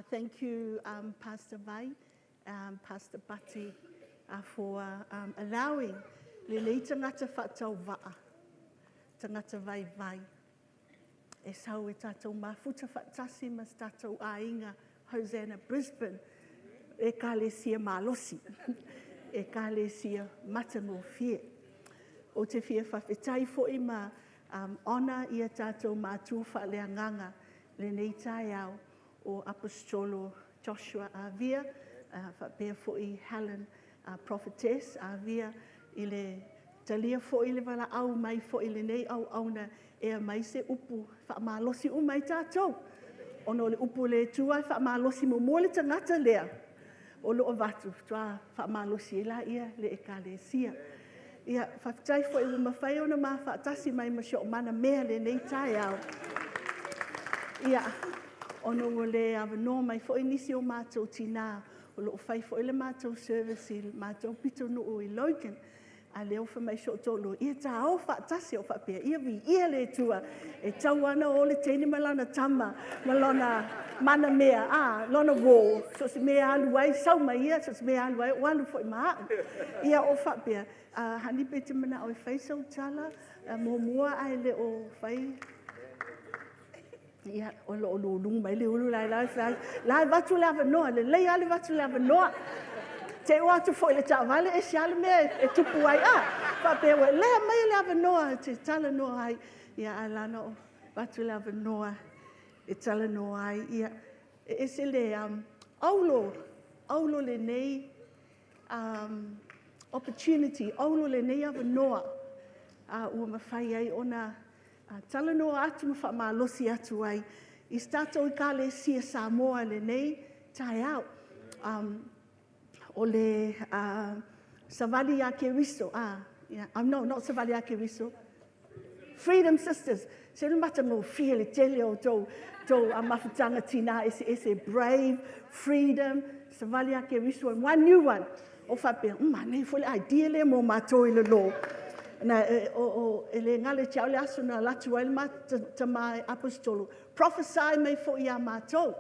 Thank you, Pastor Vai, Pastor Bati, for allowing lenei tagata faatauvaa, tagata vaivai, e sau e tatou mafuta faatasi ma se tatou aiga Hosanna Brisbane, Ekalesia malosi, Ekalesia matagofie. Ou te fia faafetai foi ma honour ia tatou matua faaleagaga i lenei taeao, o Aposetolo Joshua Avia faapea foi Helen Prophetess Avia, i le talia foi le valaau mai foi i lenei auauna e aumai se upu e faamalosi uma ai tatou, ona o le upu a le Atua e faamalosi muamua le tagata lea o lo o avatu faatoa faamalosi ai lea o le Ekalesia. Ia, faafetai foi ua mafai ona ma faatasi mai ma si ou manamea i lenei taeao, ona ua le avanoa mai foi nisi o matou tina o lo o fai foi le matou service i le matou pitonuu i Logan, a o lea ua fai mai si ou toalua, ia ta o faatasi. Ou faapea, ia viia le Atua, e tatau lava ona o le teine ma lana tama ma lona manamea, lona uo, so o se mea e alu ai sau ma ia, so o se mea e alu ai, ua alu foi ma au. Ia ou faapea, honey pe e te manao e fai sau tala muamua ae le o fai. Ia, o lo o lulu mai Leulu o la e fai atu, o la e avatu le avanoa, e lelei lava le avatu o le avanoa. Te i ua o atu foi i le taavale ese lava le mea e tupu ai a? Faapea o la e aumai le avanoa e te talanoa ai. Ae ala ona avatu le avanoa e talanoa ai. Ia, e ese le auro, auro lenei opportunity, auro lenei avanoa ua mafai ai ona talanoa atu ma faamalosi atu ai i se tatou Ekalesia Samoa i lenei taeao. O le Savali ia Keriso, no, not Savali ia Keriso, Freedom Sisters. Se matagofie le tele o a outou mafutaga tina eseese, brave, freedom, Savali ia Keriso and one new one. Ou faapea, manaia foi le idea lea mo matou i le lo. E le galo ia te au le aso na alu atu ai le ma tama Aposetolo, prophesy mai foi ia matou.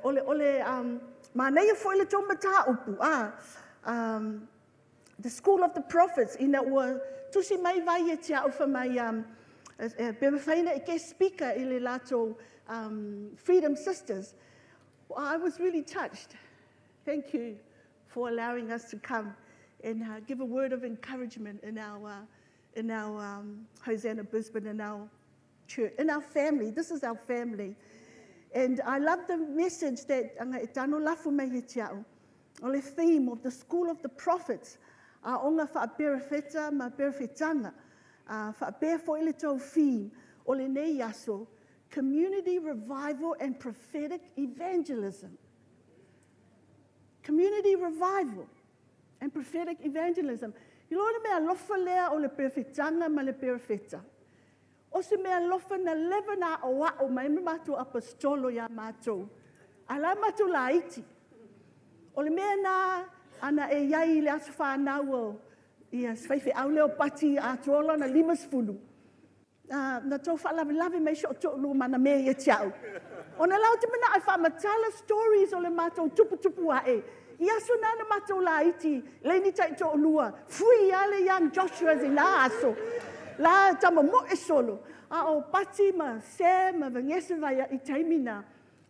O le manaia foi le tou mataupu, the school of the prophets, ina ua tusi mai Vai ia te au fai mai pe mafai ona e guest speaker i le latou Freedom Sisters. I was really touched. Thank you for allowing us to come and give a word of encouragement in our Hosanna Brisbane, in our church, in our family. This is our family. And I love the message that e tano lafu mai ia te au, o le theme of the School of the Prophets, a onga faaperefeta ma perefetanga, faapea foi le tou theme o lenei aso, Community Revival and Prophetic Evangelism. Community Revival and Prophetic Evangelism. I lo le mea alofa lea o le perefetaga ma le perefeta, o se mea alofa na leva ona aoao mai ai le matou Aposetolo ia matou, a o la e matou laiti. O le mea lena ana e i ai i le aso fanau o si faifeau lea o Pati a atoa lona 50, na outou faalavelave mai ai si ou toalua manamea ia te au, ona o la ou te manao e faamatala stories o le matou tuputupu ae i aso na na matou laiti, leai ni taitoalua, free lava le Young Joshuas i na aso, la e tamomoe solo, a o Pati ma Sam ma Vergese Vaiai i taimi na,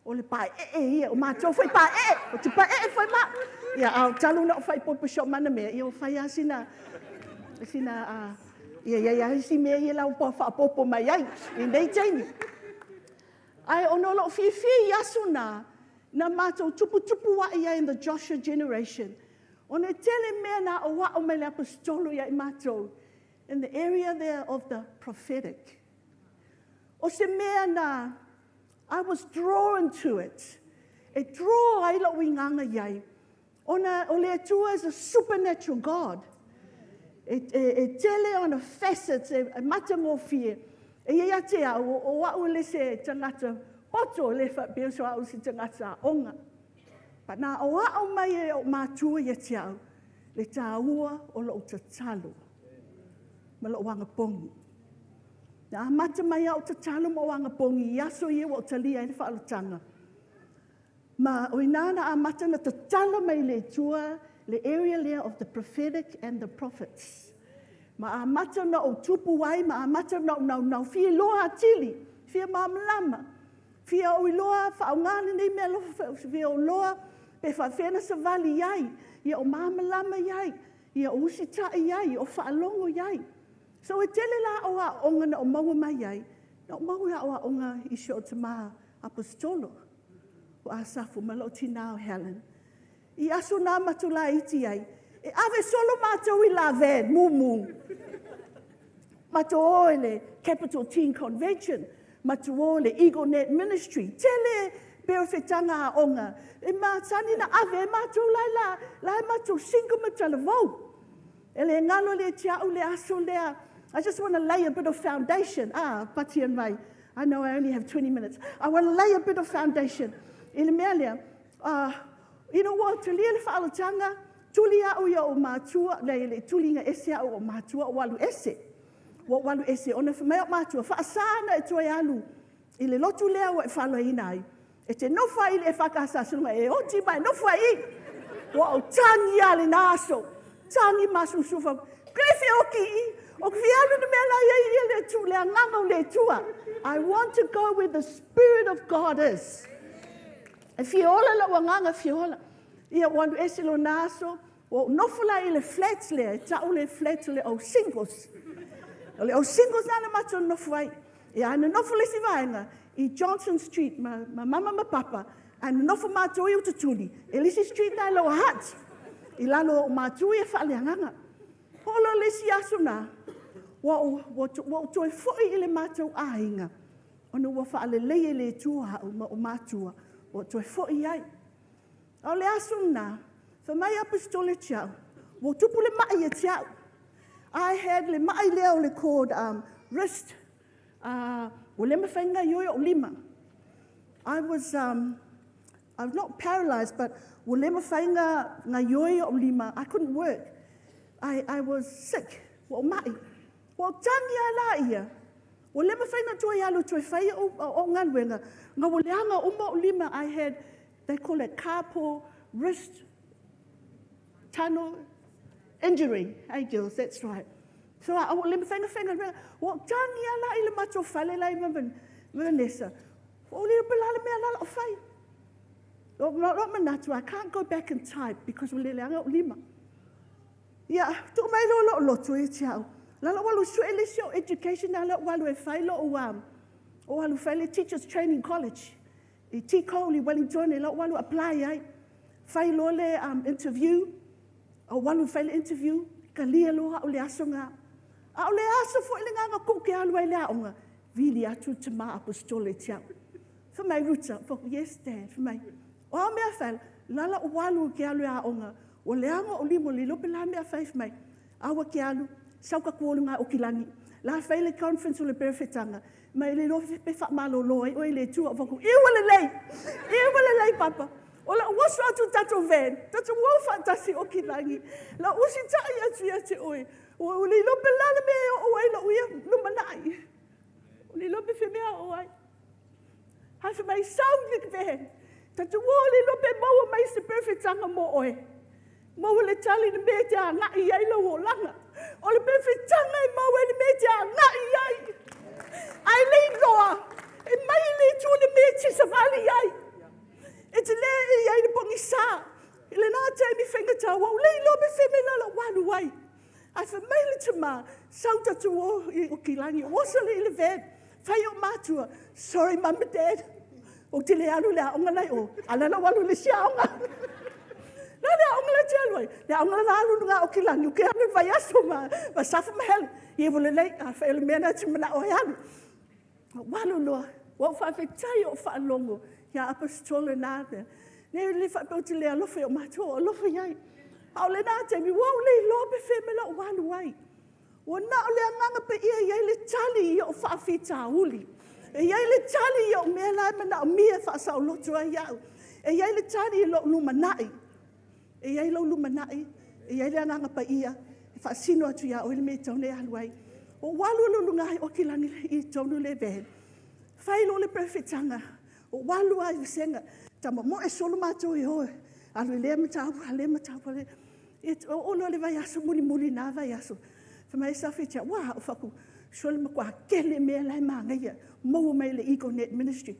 o le paee ia, o matou foi e paee, ou te paee foi ma au. Ia, ae talu ona ou faaipoipo i si ou manamea, ia ua fai lava sina… ia e i ai lava isi mea ia la ua faaopoopo mai ai i nei taimi. Ae ona o lou fiafia i aso na, na matou tuputupu ae ai in the Joshua generation, ona e tele mea na aoao mai e le Aposetolo ia i matou in the area there of the prophetic. O se mea na, I was drawn to it. E draw ai lou agaga i ai, ona o le Atua is a supernatural God. E tele ona facets e matagofie. E ia te au, o au le isi tagata poto, e le faapea o au o se tagata aoga. Na aoao mai e ou matua ia te au le taua o lou tatalo ma lou anapogi. Na amata mai lava ou tatalo ma ou anapogi i aso ia ua ou talia ai le faaolataga. Ma o i ina na amata ona tatala mai e le Atua le area lea of the prophetic and the prophets. Ma amata ona ou tupu ai ma amata ona ou naunau e fia iloa atili, fia malamalama, fia ou iloa faaaoga lenei meaalofa, fia ou iloa pe faapefea ona savali i ai, ia ou malamalama i ai, ia ou usitai i ai, ia ou faalogo i ai. So, e tele la au aoaoga na ou maua mai ai, na ou maua i aoaoga i si ou tama Aposetolo o Asafo ma lou tina o Helen. I aso na matou laiti ai, e ave solo matou i la van mumu, matou o i le Capital Teen Convention, matou o i le Eagle Net Ministry, tele perofetaga aoga e masani ona ave ai matou la e matou single ma talavou. E le galo ia te au le aso lea, I just want to lay a bit of foundation, Pati and Vai, I know I only have 20 minutes. I want to lay a bit of foundation i le mea lea, ina ua talia le faaolataga, tuli au e ou matua, leai e le i tuliina ese au e ou matua, ua alu ese. Ua ou alu ese ona fai mai ou matua, faasa ona e toe alu i le lotu lea ua e faaloaina ai, e te nofo lava i le EFKS seiloga e oti ma e nofo ai i i. Ua ou tagi lava i lena aso, tagi ma masulosulu, ou te le fia oti i i, ou te fia alu i le mea la e i ai le Agaga o le Atua. I want to go where the Spirit of God is. E fia ola lou agaga e fia ola. Ia ua alu ese lona aso, ua ou nofo la i le flat lea, e tau o le flat o le au singles. O le au singles lena na matou nonofo ai. Ae nonofo le isi vaega i Johnson Street ma mama ma papa, ae nonofo matou ia tutuli i le isi street lena i Lower Hutt i lalo o ou matua ia faaleagaga. Oo loa i le isi aso na, ua ou toe foi i le matou aiga, ona ua faaleleia e le Atua au ma ou matua, ua ou toe foi ai. A o le aso lena, fai mai Aposetolo ia te au, ua tupu le mai ia te au. I had le mai lea o le cord wrist, ua le mafai ona gaoioi ou lima. I was not paralyzed, but ua le mafai ona gaoioi ou lima. I couldn't work. I was sick. Ua ou mai. Ua ou tagi lava la ia, ua le mafai ona toe alu e toe fai au galuega, ona ua leaga uma ou lima. I had, they call it carpal wrist tunnel injury. Hey, girls, that's right. So ua le mafai ona faigaluega. Ua ou tagi lava la i le matou fale la i Vanessa, ua ou le iloa po o le a le mea o le a ou fai. Lou manatu, I can't go back and type because ua leaga ou lima. Ia, tuu mai loa lou loto ia te au, o le a ou alu e sue le isi au education lea o le a ou alu e fai lou, ou alu e fai le Teachers Training College i TCOL i Wellington, la ou alu e apply ai. Fai loa le interview, ou alu e fai le interview, talia loa au i le aso lena. A o le aso foi lena na tuua ou te alu ai i le aoga, vili atu le tama Aposetolo ia te au. Fai mai, Ruta, ou fai atu, yes dad. Fai mai, o a mea e fai? O la o le a ou alu ou te alu i le aoga, ua leaga ou lima ua le iloa po o le a le mea o le a fai. Fai mai, aua e te alu, sau tatou o i luga i Aukilani, o la e fai le conference o le perofetaga, ma e le iloa pe faamalolo ai oe e le Atua. Ou fai atu, ioe lelei, ioe lelei Papa. O le a ou oso atu i le tatou van, tatou o faatasi i Aukilani, o le a ou usitai atu ia te oe, ua le iloa po o le a le mea e oo i ai lou ia lumanai, ua le iloa pe fea mea e oo ai. Ae fai mai, sau i le van, tatou o le iloa pe maua mai se perofetaga mo oe. Maua le tali i le mea e te agai i ai lou olaga. O le perofetaga e maua ai le mea e te agai i ai. A e le iloa, e mai le Atua le mea e te savali ai. E te le i ai i le pogisa. I lena taimi faigata ua ou le iloa po o fea le mea o le a ou alu ai. Ae fai mai le tama, sau tatou o i Aukilani. Ou oso lea i le van, fai i ou matua, sorry mum and dad, ou te le alu i le aoga la i o, ae o le a ou alu i le isi aoga. O le a le aoga la e te alu ai? Le aoga la e alu i luga i Aukilani, ou te alu i le vaiaso ma Safu ma Helen. Ia ua lelei, afai o le mea lena e te manao e alu. Ou alu loa, ua ou faafetai ua ou faalogo ia Aposetolo i na mea. E le faapea ou te le alofa i ou matua, ua ou alofa i ai. A o lena taimi, ua ou le iloa pe fea le mea o le a ou alu ai. Ua na o le Agaga Paia e i ai le tali i ou faafitauli. E i ai le tali i ou mea la e manaomia e faasaoloto ai au. E i ai le tali i lou lumanai. E i ai lou lumanai, e i ai le Agaga Paia e faasino atu ia oe le mea e tatau ona e alu ai. Ou alu loa i luga i Aukilani i totonu o le van, fai loa le perofetaga. Ou alu lava i vasega, tamamoe solo matou e o e alu i lea mataupu a o lea mataupu. Oo loa i le vaiaso mulimuli i lena vaiaso, fai mai Safi ia te au, ua a? Ou fai atu, sole, e matua tele mea la e manaia, maua mai e le Eagle Net Ministry,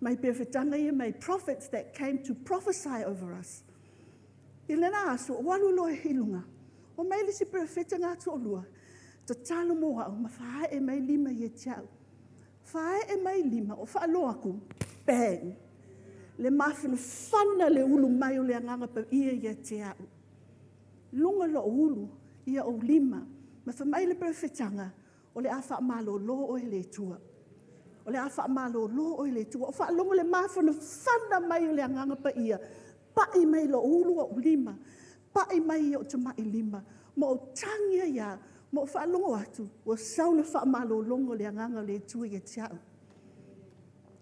mai perofetaga ia mai prophets that came to prophesy over us. I lena aso, ou alu loa i luga, omai le isi perofeta na toalua, tatalo mo au ma faee mai lima ia te au. Faee mai lima ou faalogo atu, bang, le mafanafana o le ulu mai o le Agaga Paia ia te au, luga o lou ulu i ou lima. Ma fai mai le perofetaga, o le a faamalolo oe e le Atua. O le a faamalolo oe e le Atua. Ou faalogo i le mafanafana mai o le Agaga Paia, pai mai i lou ulu ou lima, pai mai i ou tamatilima. Ma ou tagi ai lava ma ou faalogo atu ua sau le faamalologa o le Agaga o le Atua ia te au.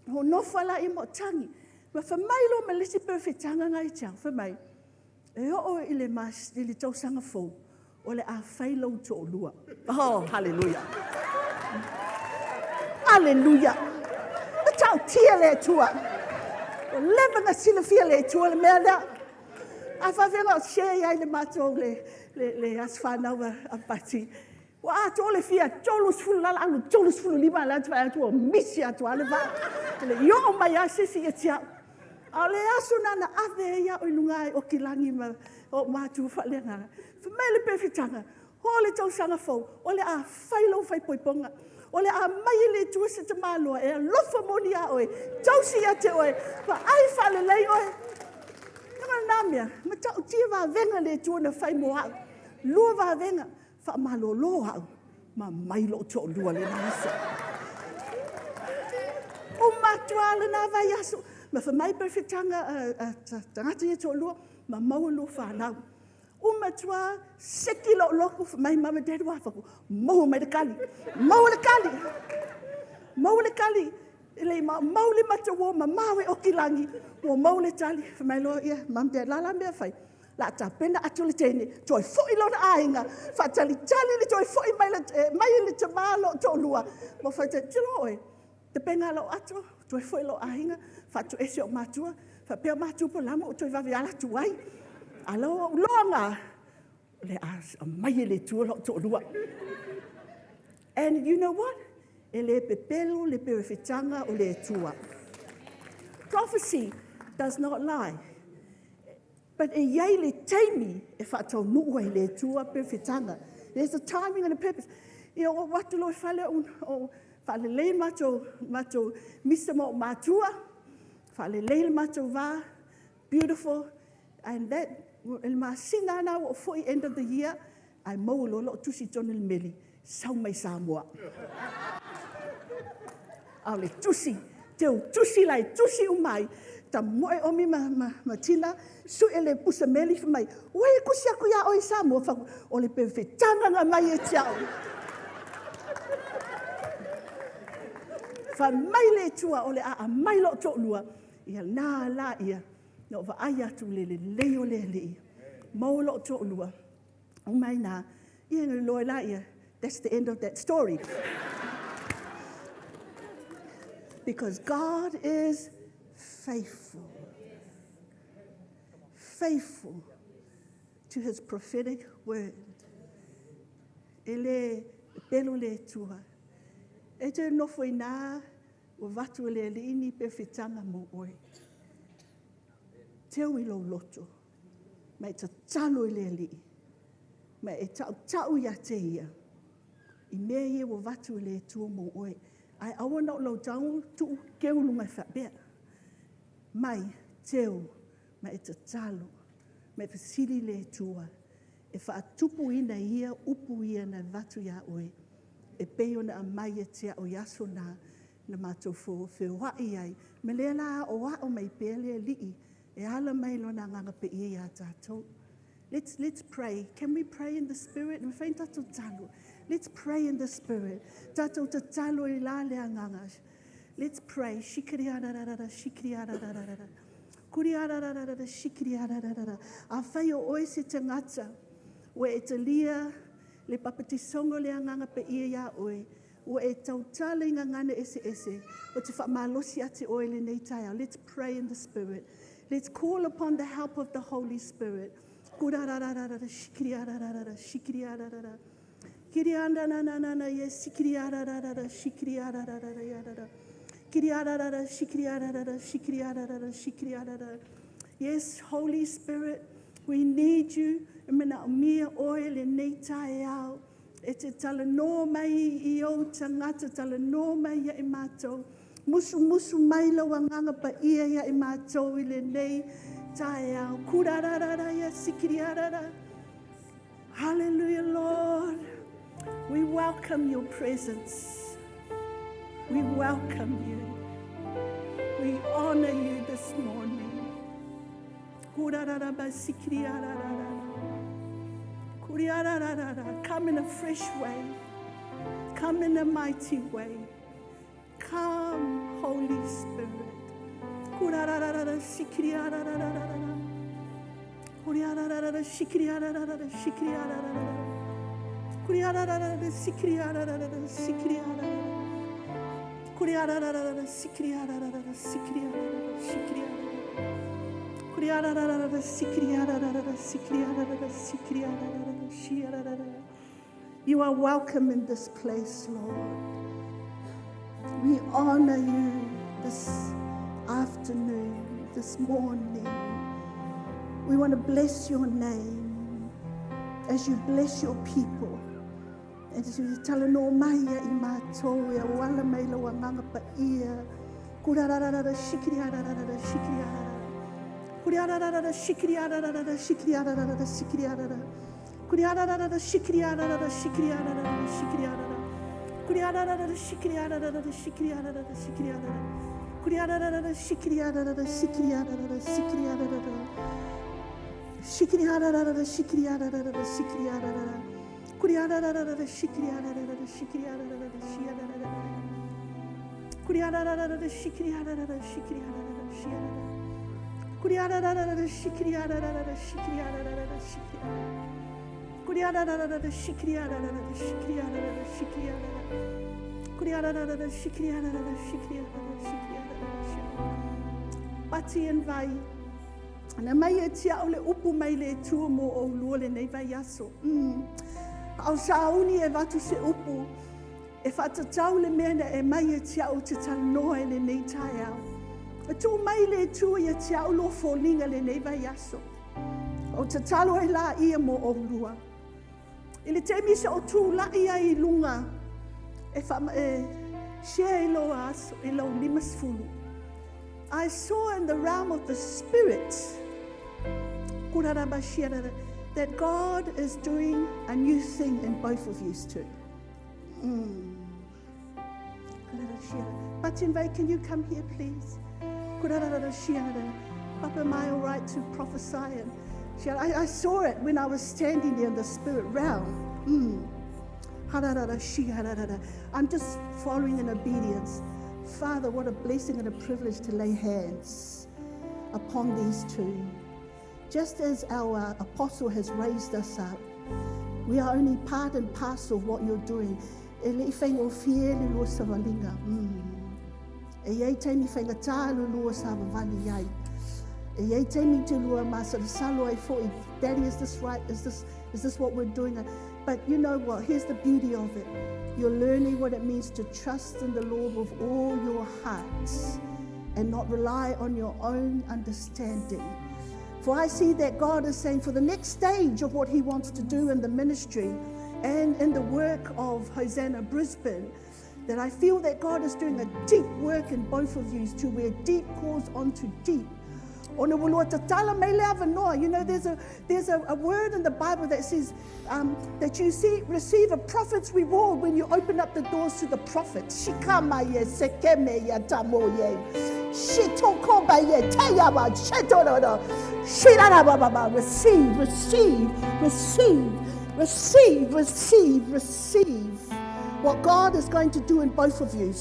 Ona ou nofo ai lea ma ou tagi. Ma fai mai loa ma le isi perofetaga lena ia te au, fai mai, e oo i le tausaga fou, o le a fai lou toalua. Oh haleluia, haleluia! E matautia le Atua. Ua leva ona silafia e le Atua le mea lea. A faapefea ona ou share ai i le matou aso fanau a Pati? Ua atoa le fia 30 lala, alu i le 35, a o lea ou te vaai atu ua misi atu lava le vaa, e le i oo mai lava se isi ia te au. A o le aso lena na ave ai au i luga e oti lagi ma ou matua faaleagaga. Fai mai le perofetaga, oo i le tausaga fou, o le a fai lau faaipoipoga, o le a aumai e le Atua se tamaloa e alofa moni ia oe, tausi ia te oe, vaai faalelei oe. O lena mea, e matautia vavega a le Atua na fai mo au. E 2 vavega, faamalolo au, ma aumai lou toalua i lena aso. Uma atu lava lena vaiaso, ma fai mai perofetaga a tagata ia e toalua, ma maua lua fanau. Uma atu lava, seki lou loto, fai mai mama, daddy, what? Fai atu, maua mai le tali, maua le tali, maua le tali. E le i maumau le matou o mamao e oti lagi, ua maua le tali. Fai mai loa mum, dad, o le a la le mea e fai? O le a tapena atu le teine toe foi i lona aiga, faatalitali le toe foi mai e aumai e le tama lou toalua. Ou fai atu, ou te iloa oi, tapena lou ato, toe foi i lou aiga, faatoese i ou matua, faapea matua po o le a le mea ua ou toe vave alu atu ai. A o lea ua ou iloa lena, o le a aumai e le Atua lou toalua. And you know what? E le pepelo le perofetaga o le Atua. Prophecy does not lie. But e i ai le taimi e faataunuu ai e le Atua perofetaga. There's a timing and a purpose. Ia ua ou alu atu loa i le fale o faalelei le matou misa ma ou matua, faalelei le matou va, beautiful. And that, o le masina lava lena ua ou foi end of the year, ae maua loa lau tusi i totonu o le meli, sau mai Samoa. A o le tusi, teutusi la e tusi uma ai, tamoe Umi ma Tina sue le pusa meli fai mai, ua ai e tusi atu ia oe i Samoa? Ou fai atu, o le perofetaga na aumai ia te au. Fai mai le Atua o le a aumai lou toalua, ia na laia na ou vaai atu i le lelei o le Alii, maua lou toalua, uma ai i ina, ia ona iloa ai lea, that's the end of that story. Because God is faithful. Faithful to his prophetic word. E le pepelo le Atua. E te nofo i ina, ua avatu e le Alii ni perofetaga mo oe. Teu i lou loto ma e tatalo i le Alii ma e tautau ia te Ia i mea ia ua avatu e le Atua mo oe. Ae aua ne i ou tago tuu teu i luga faapea. Mai, teu ma e tatalo ma e fesili i le Atua e faatupuina e Ia upu ia na avatu ia oe e pei ona aumai ia te au i aso na, na matou feoai ai, ma o lea la e aoao mai pea le Alii e ala mai i Lona Agaga Paia ia tatou. Let's pray. Can we pray in the Spirit? E mafai ona tatou tatalo? Let's pray in the Spirit. Tatou tatalo i la le agaga. Let's pray. Shikiri-ararara, shikiri-ararara. Kuri-ararara, shikiri-ararara. Afai o oe se tagata ua e talia le papatisoga o le Agaga Paia ia oe, Ua e tautala i gagana eseese, ou te faamalosi ia te oe i lenei taeao. Let's pray in the Spirit. Let's call upon the help of the Holy Spirit. Yes, Holy Spirit, we need you. E manaomia oe i lenei taeao e te talanoa mai i ou tagata, talanoa mai ia i matou. Musumusu mai lou Agaga Paia ia i matou i lenei taeao. Hallelujah, Lord. We welcome your presence. We welcome you. We honor you this morning. Come in a fresh way. Come in a mighty way. Come, Holy Spirit. You are welcome in this place, Lord. We honor you this afternoon, this morning. We want to bless your name as you bless your people. And as you talanoa mai ia i matou e auala mai lou Agaga Paia. Kurararara shikiriararara shikiriarara. Kuriararara shikiriararara shikiriararara shikiriarara. Kuriararara shikiriararara shikiriararara shikiriarara. Kuriararara shikiriararara shikiriararara shikiriarara. Kuriararara shikiriararara shikiriararara shikiriararara. Shikiriararara shikiriararara shikiriararara. Kuriararara shikiriararara shikiriararara shiararara. Kuriararara shikiriararara shikiriararara shiararara. Kuriararara shikiriararara shikiriararara shikiriarara. Kuriararara shikiriararara shikiriararara shikiriarara. Kuriararara shikiriararara shikiriararara shikiriarara shiarara. Pati and Vai. Na mai e tia o le upu mai le Atua mo oulua lenei vaiaso. A o sauni e vatu se upu, e whaatatau le mea na e mai e tia o te talanoa e lenei taeao. E tū mai le Atua ia tia o lo fōlinga lenei vaiaso. O te talo e la ia mo oulua. I le taimi sa o tū lai ai i lunga, e, wha, e share i lo aso, i lo 50. I saw in the realm of the spirit that God is doing a new thing in both of you two. Batinvei, can you come here, please? Papa, am I all right to prophesy? And I saw it when I was standing there in the spirit realm. I'm just following in obedience. Father, what a blessing and a privilege to lay hands upon these two. Just as our apostle has raised us up, we are only part and parcel of what you're doing. E le i whaingofie le lua savalinga. E iai taimi faigata le lua savavali ai. E iai taimi te lua masalosalo ai fo'i. Daddy, is this right? Is this what we're doing? But you know what? Here's the beauty of it. You're learning what it means to trust in the Lord with all your hearts and not rely on your own understanding. For I see that God is saying for the next stage of what He wants to do in the ministry and in the work of Hosanna Brisbane, that I feel that God is doing a deep work in both of you to where deep calls onto deep. Ona ua lua tatala mai le avanoa. There's a word in the Bible that says that you receive a prophet's reward when you open up the doors to the prophet. Shikama ye sekeme ya tamo ye. Shitokoba ye teyawa shetororo. Shirarababa. Receive, receive, receive, receive, receive, receive what God is going to do in both of you.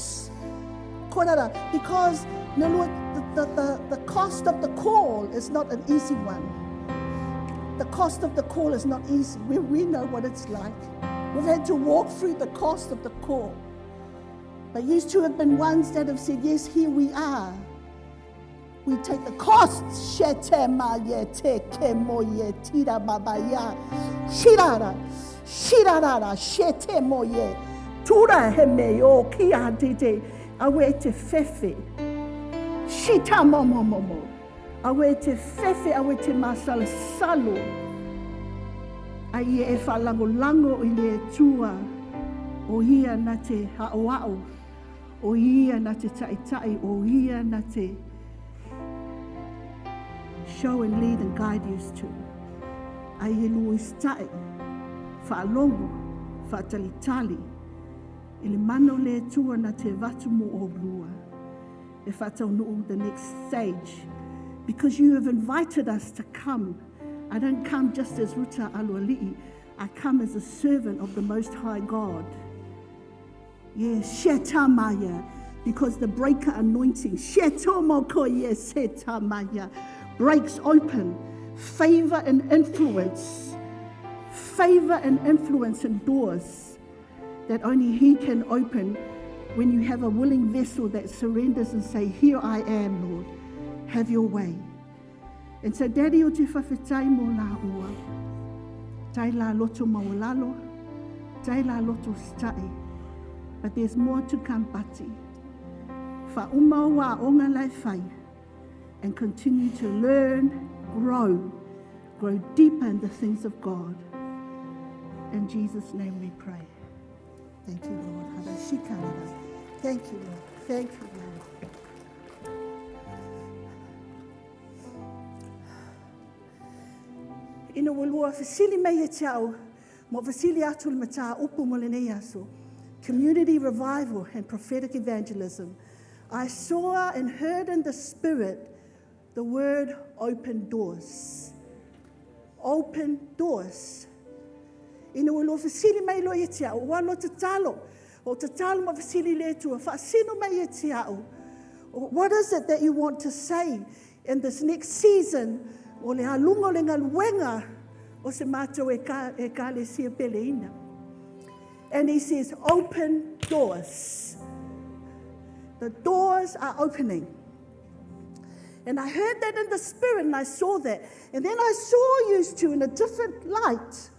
Korara, because the cost of the call is not an easy one. The cost of the call is not easy. We know what it's like. We've had to walk through the cost of the call. But you two have been ones that have said, yes, here we are. We take the costs. Shete ma ye te ke mo ye tira baba ya. Shirara. Shirarara. Shete mo ye. Tura he me o ki a te te. Awe te fefe. Shita mo mo mo mo. Awe te fefe, awe te masala salo. A ia e whalangolango i le tua o ia na te ao ao, o ia na te ta'itai, o ia na te show and lead and guide you to. A ia lua ta'i, whaalongo, whaatalitali, i le mana o le Atua na te vatu mo o lua. E whaataunu'u the next stage. Because you have invited us to come. I don't come just as Ruta Aloalii. I come as a servant of the Most High God. Yes, shetamaya, because the breaker anointing, shetomokoye setamaya, breaks open favor and influence, favor and influence and doors that only He can open when you have a willing vessel that surrenders and say, here I am, Lord, have your way. And so, Daddy, o te whawhetai mō la ua, tai la loto mawalalo, tai la loto stai, but there's more to come, Pati. Wha uma o onga lai whai, and continue to learn, grow, grow deeper in the things of God. In Jesus' name we pray. Thank you, Lord. Thank you, Lord. Thank you, Lord. Ina ua lua fesili mai e te au, mo fesili atu le mata upu mo lenei aso. Community revival and prophetic evangelism. I saw and heard in the spirit the word open doors. Open doors. Ina ua lua fesili mai lo e te au, ua lo tatalo, o tatalo ma fesili le tua, whaasino mai e te au. What is it that you want to say in this next season? O le alunga o le ngaluenga o se mātou e ka, e ka le sia peleina. And he says, open doors. The doors are opening. And I heard that in the spirit and I saw that. And then I saw you two in a different light.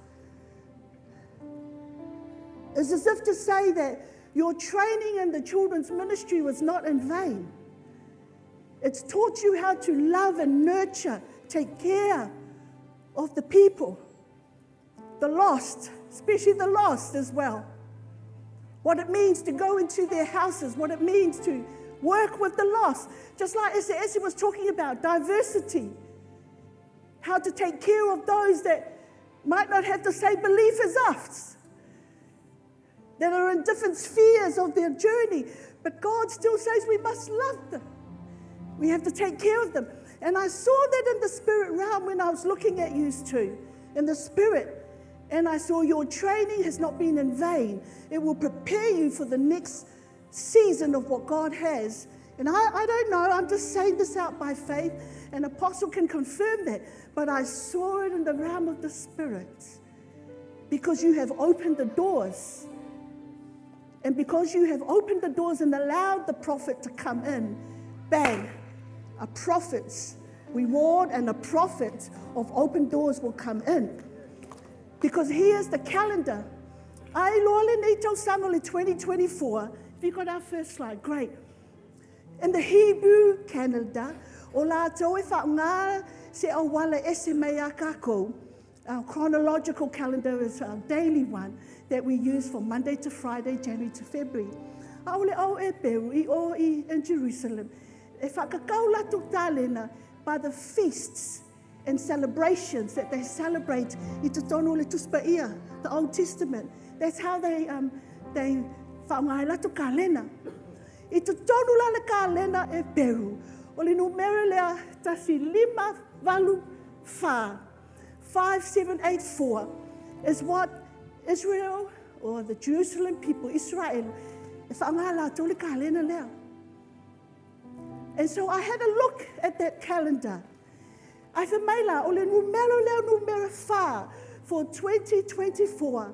It's as if to say that your training in the children's ministry was not in vain. It's taught you how to love and nurture, take care of the people, the lost, especially the lost as well. What it means to go into their houses, what it means to work with the lost. Just like Ese was talking about, diversity. How to take care of those that might not have the same belief as us, that are in different spheres of their journey. But God still says we must love them. We have to take care of them. And I saw that in the spirit realm when I was looking at you two, in the spirit. And I saw your training has not been in vain. It will prepare you for the next season of what God has. And I don't know, I'm just saying this out by faith. An apostle can confirm that. But I saw it in the realm of the spirit. Because you have opened the doors. And because you have opened the doors and allowed the prophet to come in, bang, a prophet's reward and a prophet of open doors will come in. Because here's the calendar. Ai loa le nei tausaga le 2024. If you got our first slide, great. In the Hebrew calendar, o lātou e whaunga se awala ese mai a kākou. Our chronological calendar is our daily one that we use from Monday to Friday, January to February. A ole au e peru i o i in Jerusalem. E whakakau latu tālena by the feasts and celebrations that they celebrate i te tono le tuspaia, the Old Testament. That's how they whaungai latu kalena. I te tonu la le kalena e peru. O le numero lea tasi lima valu wha. 5784 is what Israel or the Jerusalem people, Israel, e whaungai latu le kalena lea. And so I had a look at that calendar. I wha mai la, o le numero lea numero wha for 2024.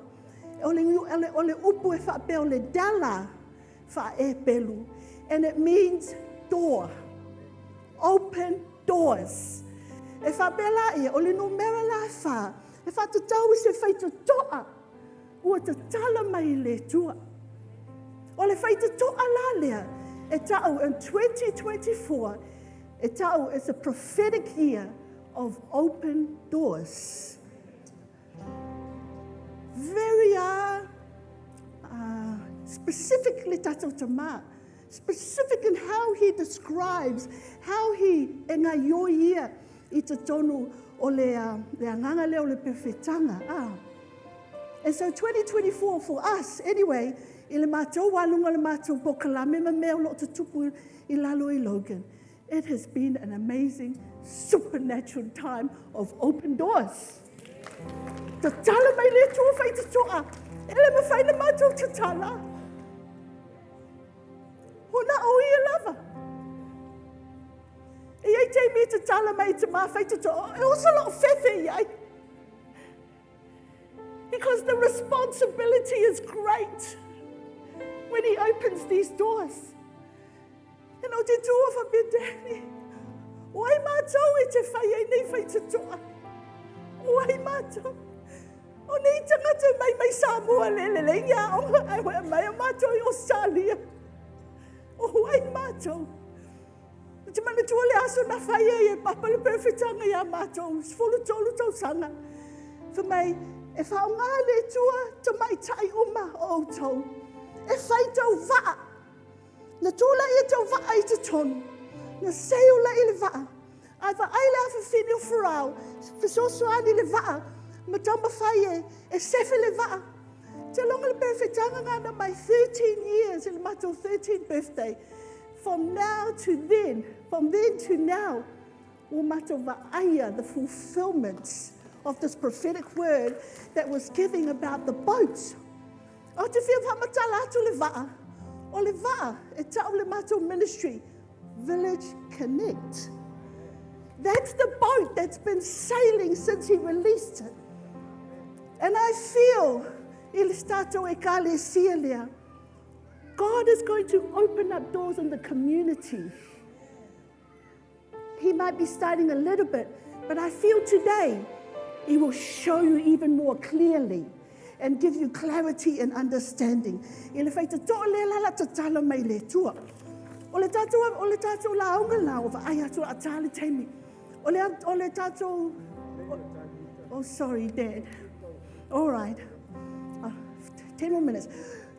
O le upu e whaapea o le dala. faa-Eperu, and it means door, open doors. E faapea laia, o le numera la e fā, e faatatau i se faitotoa ua tatala mai e le Atua. O le faitotoa la lea, e tau in 2024, e tau it's a prophetic year of open doors. Very specific le tatou Tamā. Specific in how he describes, how he e ngaioi ia i totonu o le agaga lea o le perofetaga. Ah. And so 2024 for us, anyway, i le matou aluga o le matou polokalame ma mea o lo o tutupu i lalo i Logan, it has been an amazing supernatural time of open doors. Tatala mai le Atua faitotoa. E le mafai na matou tatala. O na o ia lava. E iai taimi e tatala mai te mā faitotoa. E oso loo fefe i ai. Because the responsibility is great when he opens these doors. And o te tua whapea, Daddy, o ai mātou e te whai ai nei faitotoa. O ai mātou. O nei tangata mai mai Samoa le le le ia o ai hoi mai o mātou i Australia. O ai mātou. O te manatua le aso na whai ai e papa le perfectanga ia mātou, 13 tausaga. Fa mai, e whaonga le tua tamaitai uma o outou. E whai tau vaa. Na tū la ia tau vaa i te tonu. Na seu la i le vaa. Ai vaai le afafine o Farao, fesoasoani le vaa, ma taumafai e, e sefe le vaa. Te longa le perfectanga ngana mai 13 years, i le matou 13th birthday. From now to then, from then to now, ua matou vaaia the fulfillment of this prophetic word that was giving about the boat. Ou te fia faamatala atu le vaa. O le vaa e tau le matou ministry, Village Connect. That's the boat that's been sailing since he released it. And I feel, i le tatou ekalesia lea, God is going to open up doors in the community. He might be starting a little bit, but I feel today He will show you even more clearly and give you clarity and understanding. I le faitotoa lea la la tatala mai le Atua. O le tatou, o le tatou lauga la, o vaai atu a tā le taimi. O le, o le tatou... Oh, sorry, Dad. All right. 10 more minutes.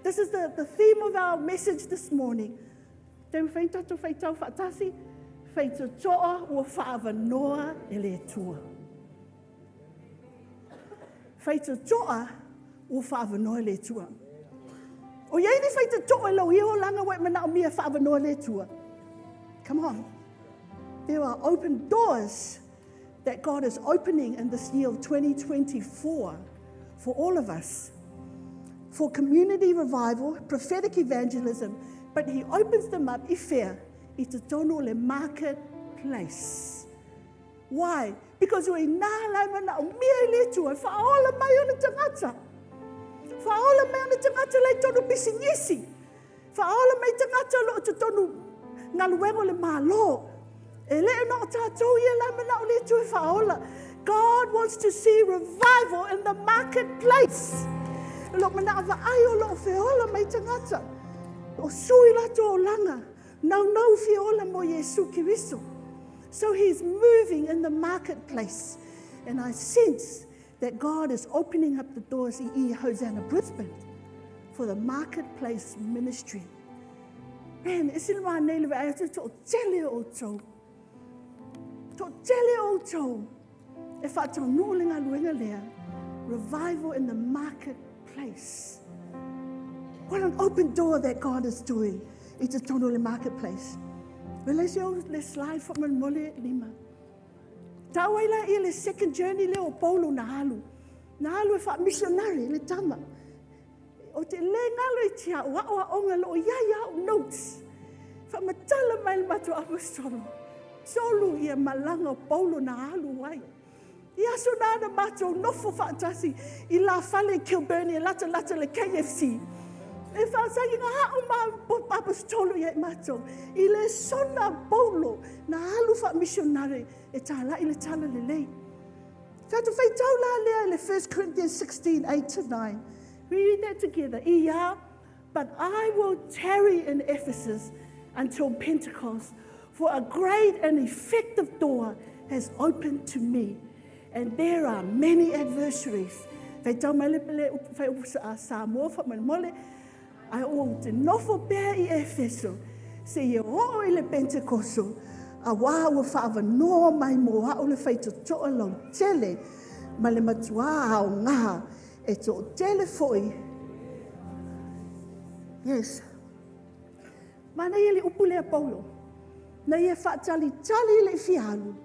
This is the theme of our message this morning. Te mawhai tatou whaitau whaatasi, whaitotoa ua whaavanoa e le Atua. Whaitotoa ua whaavanoa e le Atua. O iai ni whaitotoa e lau ia o langa wa e manao mia whaavanoa le Atua. Come on. There are open doors that God is opening in this year of 2024 for all of us. For community revival, prophetic evangelism, but he opens them up i whea? I totonu o le marketplace. Why? Because o i nā lai mana o mia i le Atua, whaola mai o le tangata. Whaola mai o le tangata lai tonu pisinisi. Whaola mai tangata lo o totonu galuega o le Malo. E le na o tātou ia la mana o le Atua e whaola. God wants to see revival in the marketplace. Lo mana ava ai o lo feola mai tangata. O sui lato o langa. Nau nau feola mo Yesu Keriso. So he's moving in the marketplace. And I sense that God is opening up the doors i i Hosanna Brisbane for the marketplace ministry. Man, e sila wā nei le vea atu to tele o tau. To tele o tau. E whaataunu le ngaluenga lea. Revival in the marketplace. What an open door that God is doing i te tono le marketplace. Release o le slide fo man mole lima. Tau ai la ia le second journey lea o Paulo na alu. Na alu e wha missionary le tama. O te le ngalo i tia o ao a onga lo ia ia o notes. Wha matala mai le matua apostolo. Solu ia malanga o Paulo na alu ai. I aso nā na mātou nofo whaatasi i la fale Kilburn e lata lata le KFC. E faasagiga a'u ma Aposetolo ia i matou i le sona Paulo na alu faa-missionary e tāla'i le Talalelei. Tatou faitau la lea i le 1 Corinthians 16, 8 to 9. We read that together. Ia, but I will tarry in Ephesus until Pentecost, for a great and effective door has opened to me, and there are many adversaries. Faitau mai le pele upu fai upu Samoa faamolemole. Ae ou te nofo pea i Efeso, seia oo i le Penetekoso, auā ua faaavanoa mai mo a'u le faitotoa lautele ma le matuā aogā, e toatele foi. Yes. Manaia le upu lea Paulo, na ia faatalitali i le fia alu.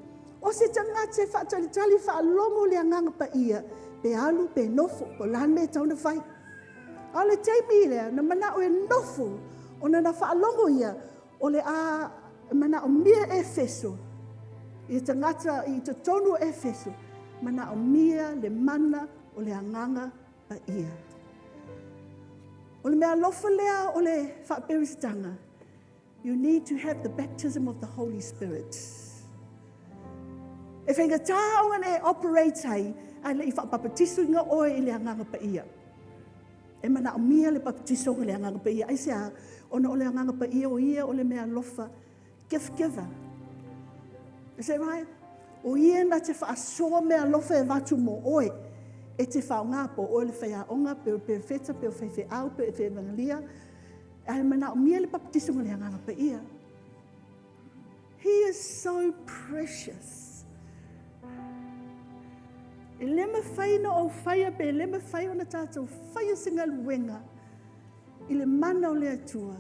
O se tagata e faatalitali faalogo le Agaga Paia, pe alu pe nofo, po o le a le mea e tatau ona fai. A o le taimi lea, na manao e nofo, ona na faalogo ia, o le a manaomia Efeso, i tagata i totonu o Efeso, manaomia le mana o le Agaga Paia. O le meaalofa lea o le faaperesitana, you need to have the baptism of the Holy Spirit. E faigata ona e operate ai, ae le i faapapatisoina oe i le Agaga Paia. E manaomia le papatisoga i le Agaga Paia. Aisea? Ona o le Agaga Paia o Ia o le meaalofa, gift giver. Is that right? O Ia na te faasoa meaalofa e avatu mo oe, e te faaaoga, po o oe o le faiaoga, pe o le perofeta, pe o le faifeau, pe o le evangelia, ae manaomia le papatisoga o le Agaga Paia. He is so precious. E le mafai ona ou faia pe le mafai ona tatou faia se galuega i le mana o le Atua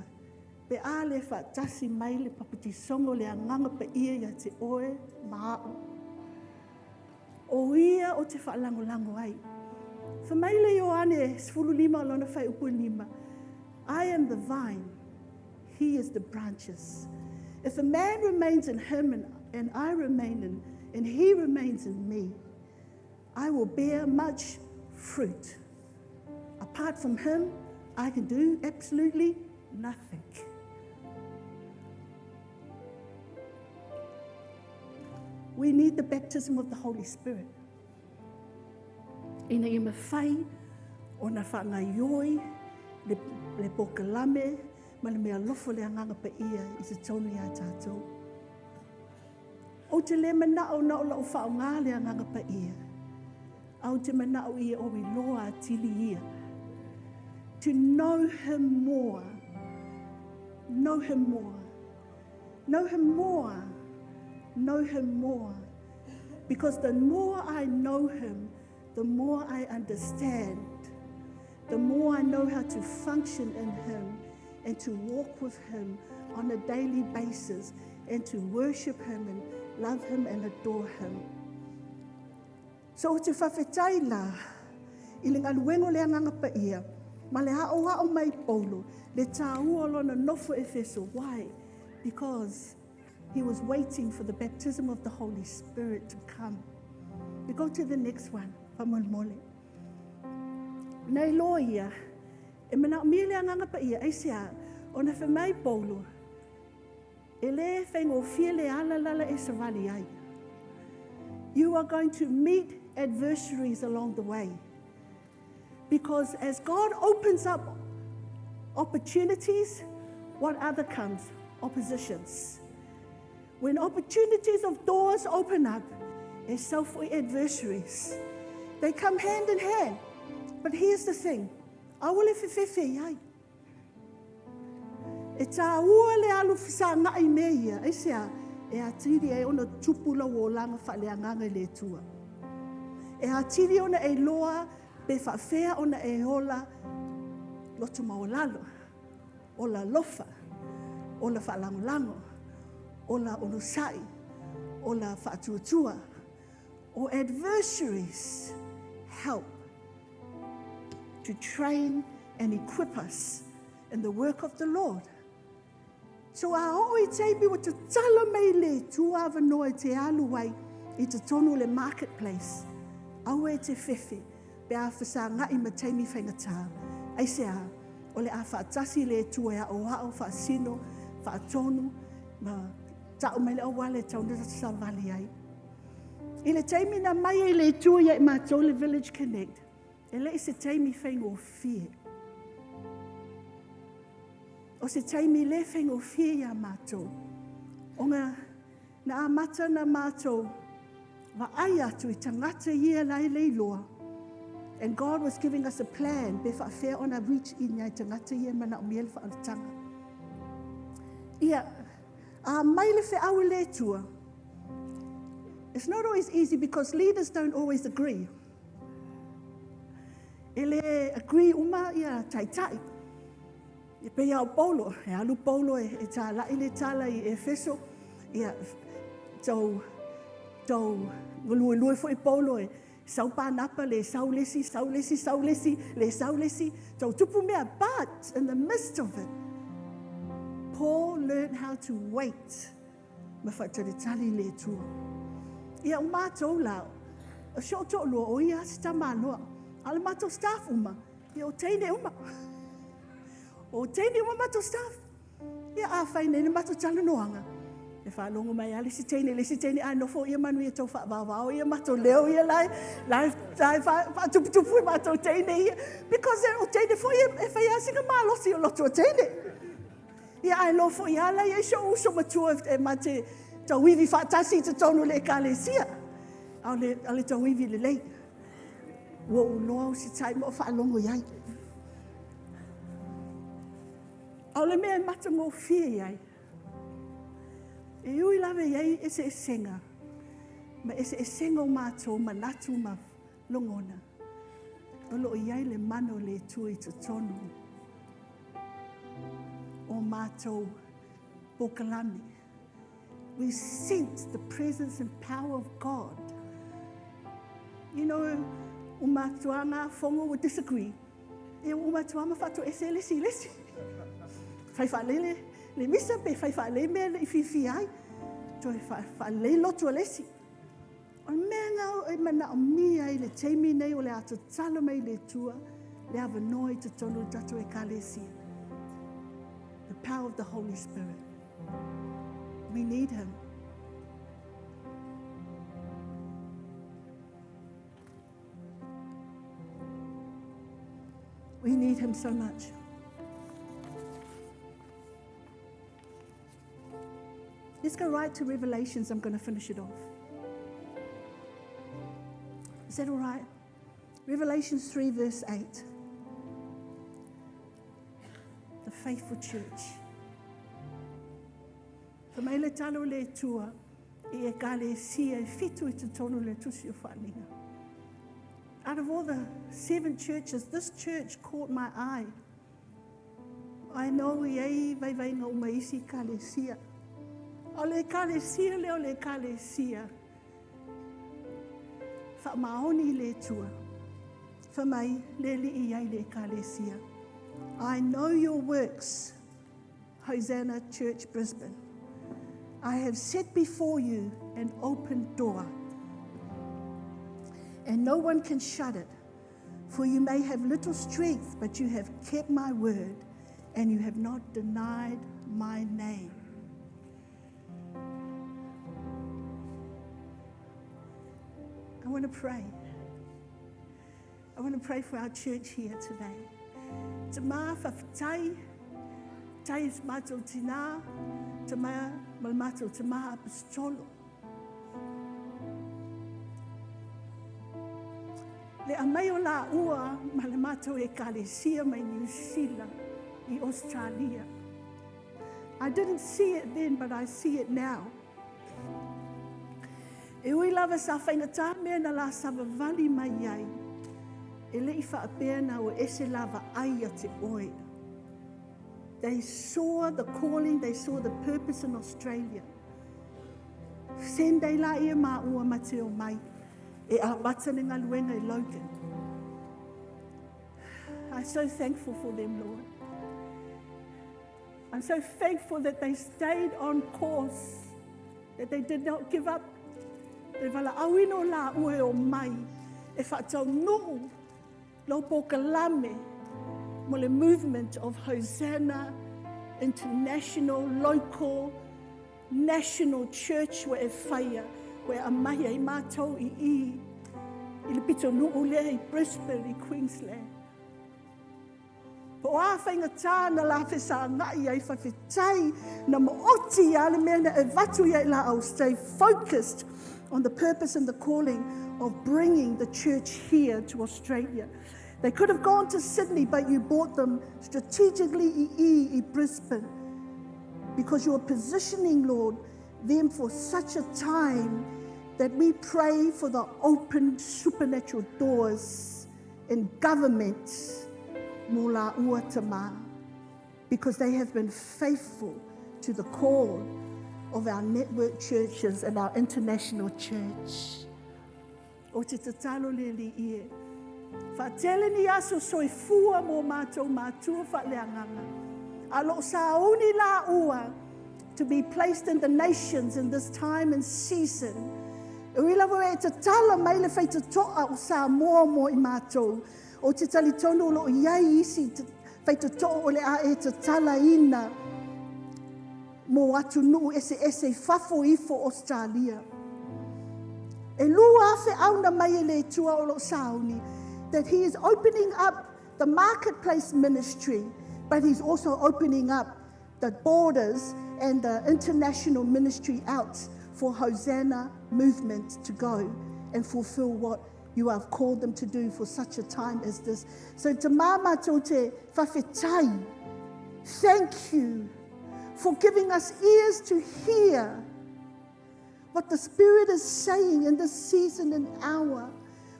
pe a le faatasi mai le papatisoga o le Agaga Paia ia te oe ma a'u. O Ia ou te faalagolago ai. Fai mai le Ioane 15 lona fuaiupu 5, I am the vine, he is the branches. If a man remains in him and I remain in, and he remains in me, I will bear much fruit. Apart from him, I can do absolutely nothing. We need the baptism of the Holy Spirit. Ina ia mafai ona faagaioi le polokalame ma le meaalofa o le Agaga Paia i totonu ia tatou. Ou te le manao na o lou faaaoga le Agaga Paia, ae ou te manao ia ou iloa atili ia. To know him more. Know him more. Know him more. Know him more. Because the more I know him, the more I understand, the more I know how to function in him and to walk with him on a daily basis and to worship him and love him and adore him. So ou te faafetai la i le galuega o le Agaga Paia ma le aoao mai Paulo le tāua o lona nofo Efeso. Why? Because he was waiting for the baptism of the Holy Spirit to come. We go to the next one, faamolemole. Na iloa ia, e manaomia le Agaga Paia, aisea? Ona fai mai Paulo, e le faigofie le ala lala e savali ai. You are going to meet adversaries along the way. Because as God opens up opportunities, what other comes? Oppositions. When opportunities of doors open up, there's self adversaries. They come hand in hand. But here's the thing. Aua le fefefe i ai. E tāua le alu fesagai me ia. Aisea, e atili ai ona tupu lau olaga faaleagaga i le Atua. E atili ona e iloa pe faafefea ona e ola loto maualalo, ola alofa, ola faalagolago, ola onosai, ola faatuatua. O adversaries help to train and equip us in the work of the Lord. So a oo i taimi ua tatala mai le Atua avanoa e te alu ai i totonu o le marketplace, aua e te fefe pe a fesagai ma taimi faigata. Aisea? O le a faatasi le Atua e aoao, faasino, faatonu, ma tau mai le auala e tatau ona savali ai. I le taimi na aumai ai e le Atua ia i matou le Village Connect, e le i se taimi faigofie. O se taimi le faigofie ia matou, ona na amata ona matou vaai atu i tagata ia la e leiloa, and God was giving us a plan pe faapefea ona reach i nai tagata ia e manaomia le faaolataga. Ia, a aumai le feau a le Atua, it's not always easy because leaders don't always agree. E le agree uma ia taitai. E pei lava o Paulo, e alu Paulo e talai le tala i Efeso, ia, tau galuelue foi Paulo e sau Panapa le sau le isi, sau le isi, sau le isi, le sau le isi, tau tupu mea. But in the midst of it, Paul learned how to wait ma faatalitali le Atua. Ia, o matou la, o si ou toalua, o ia lava si tamaloa. A o le matou staff uma, ia o teine uma. O teine uma matou staff. Ia, a fai nei le matou talanoaga, e faalogo mai lava le isi teine i le isi teine, ae nofo ia manuia tau faavaovao ia matou leo ia la e faatuputupu e matou teine ia. Because o teine foi e fai lava sina malosi o le loto o teine. Ia, ae iloa foi lava la e i ai si ou uso matua e ma te tauivi faatasi i totonu o le ekalesia. A o le tauivi lelei. Ua ou iloa usitai ma ou faalogo i ai. A o le mea e matagofie ai, e ui lava e i ai eseesega, ma eseesega o matou manatu ma lagona, o lo o i ai le mana o le Atua i totonu o matou polokalame. We sense the presence and power of God. Uma atu lava na fono ua disagree, ia ua uma atu lava ma faatoese le isi i le isi. Fai faalele le misa pe fai faalele le mea e le i fiafia ai, toe faalelei lotu o le isi. O le mea lena e manaomia ai i le taimi lenei o le a tatala mai e le Atua le avanoa i totonu o le tatou Ekalesia. The power of the Holy Spirit. We need Him. We need Him so much. Let's go right to Revelations. I'm going to finish it off. Is that all right? Revelations 3, verse 8. The faithful church. Fa mai le tala o le Atua i ekalesia e fitu i totonu le tusi o Faaaliga. Out of all the 7 churches, this church caught my eye. I know i ai vaivaiga uma isi ekalesia. O le ekalesia lea o le ekalesia. Faamaoni i le Atua. Fa mai le lii ai le ekalesia. I know your works, Hosanna Church Brisbane. I have set before you an open door, and no one can shut it. For you may have little strength, but you have kept my word, and you have not denied my name. I want to pray. I want to pray for our church here today. Te maa whawhitai, tai mātou tina, te maa ma mātou te maa apostolo. Le amai o la ua ma le mātou ekalesia mai New Zealand i Australia. I didn't see it then, but I see it now. E ui lava sa whainga mea na la savavali mai ai. E le i whaapea na o ese lava ai a te oe. They saw the calling, they saw the purpose in Australia. Sendei la ia mā ua mate o mai. E a mata ne ngaluenga i Logan. I'm so thankful for them, Lord. I'm so thankful that they stayed on course, that they did not give up. E wala awino la ue o mai, e whaatau nuu, lau pō kalame, Mo le movement of Hosanna International Local National Church ua e faia, ua e aumaia ai matou i i, i le pitonuu lea i Brisbane i Queensland. Po o a faigata na la fesagai ai, faafetai na maoti lava le mea na e avatu ia i laau. Stay focused on the purpose and the calling of bringing the church here to Australia. They could have gone to Sydney, but you brought them strategically i i, i Brisbane because you are positioning, Lord, them for such a time that we pray for the open supernatural doors in government mo lāua tama, because they have been faithful to the call of our network churches and our international church. O te tatalo le Alii e. Faatele ni aso soifua mo matou matua faaleagaga. A o lo o sauni laua to be placed in the nations in this time and season. E ui lava ua e tatala mai le faitotoa o Samoa mo i matou, ou te talitonu o lo o i ai isi faitotoa o le a e tatalaina mo atunuu eseese i fafo ifo o Ausetalia. E lua feau na mai e le Atua o lo o sauni, that he is opening up the marketplace ministry, but he's also opening up the borders and the international ministry out for Hosanna movement to go and fulfill what you have called them to do for such a time as this. So te māma tō te whawhetai, thank you for giving us ears to hear what the Spirit is saying in this season and hour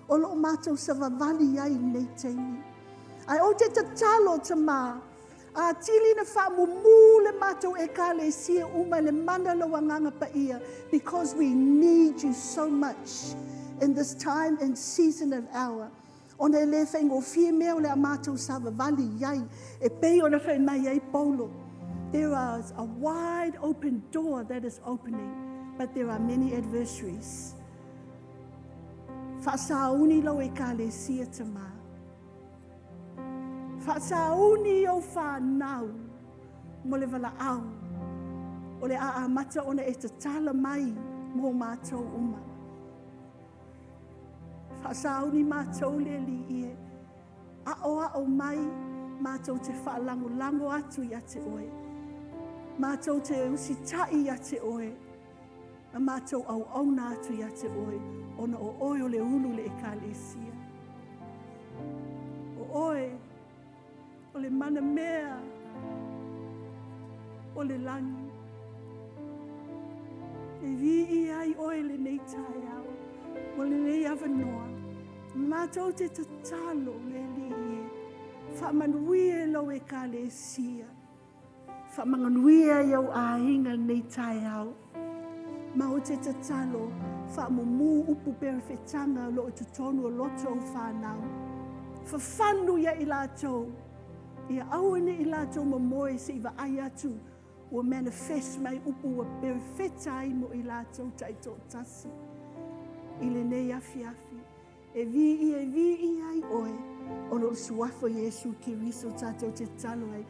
o lo o mātou savavali ai i lenei taimi. Ae ou te tatalo Tamā, a tili na faamumu le matou Ekalesia uma i le mana o lou Agaga Paia, because we need you so much in this time and season and hour. Ona e le faigofie mea o le a matou savavali i ai, e pei ona fai mai ai Paulo, there is a wide open door that is opening, but there are many adversaries. Faasauni lau Ekalesia Tamā. Faasauni ou whānau mo le valaau o le a amata ona e tatala mai mo mātou uma. Faasauni mātou le Alii e. Aoao mai mātou te faalagolago atu ia te oe. Mātou te usitai ia te oe. Ma mātou auauna atu ia te oe. Ona o oe o le ulu o le Ekalesia. O oe o le manamea o le lagi. E viia ai oe lenei taeao, mo lenei avanoa. Matou te tatalo le Alii e, faamanuia i lau Ekalesia, faamanuia i ou aiga lenei taeao. Ma ou te tatalo, faamumu upu perofetaga o lo o i totonu o loto o ou fanau. Fafanu ia i latou, ia aua ne i latou momoe se i vaai atu ua manifest mai upu ua perofeta ai mo i latou taitoatasi i lenei afiafi. E viia, e viia ai oe, ona o le suafa o Iesu Keriso tatou te tatalo ai.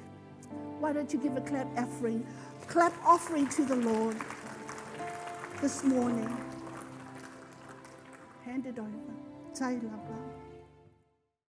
Why don't you give a clap offering? Clap offering to the Lord this morning. Hand it over. Tai lava.